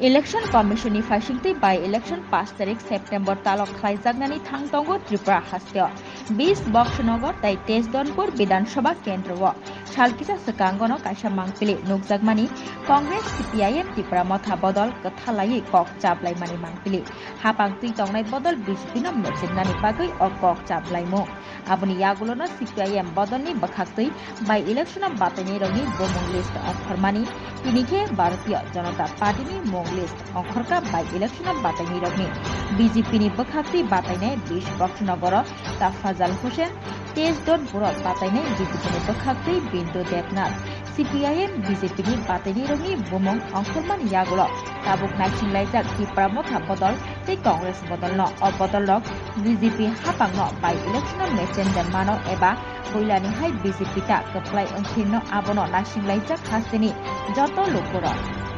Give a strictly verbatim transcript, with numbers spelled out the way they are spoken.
Election Commission ni phaisingtwi by election pash tarik September talo khlaijaknani thang tongo Tripura hasteo. Bish Boxnagar tai Tesdonpur Bidhan Sabha kendro o sal kisa swkango no kaisa mangpili nukjakmani Congress C P I M Tipra Motha bodol kwthalaiwi kok chaplaimani mangpili. Hapang twi tongnai bodol B J P no mechengnani bagwi o kok chaplaimung. Aboni yagulo no C P I M bodolni bwkhaktwi by election o batainai rokni bumung list ongkhormani. Tini khe Bharatiya Janata Party ni mung list ongkhorka by election o batainai rokni. B J P ni bwkhaktwi batainai Bish Boxnagar o Tafazal Hussain, Tesdonpur o batainai B J P ni bwkhaktwi Bindu Debnath. C P I M B J P ni batainai rokni bumung ongkhormani yagulo tabuk naisinglaijak Tipra Motha bodol tei Congress bodolno. O bodolrok B J P hapangno by election o mechen de mano eba puilani hai B J P ta kwplai wngkhirno abono naisinglaijak hasteni joto lukurok.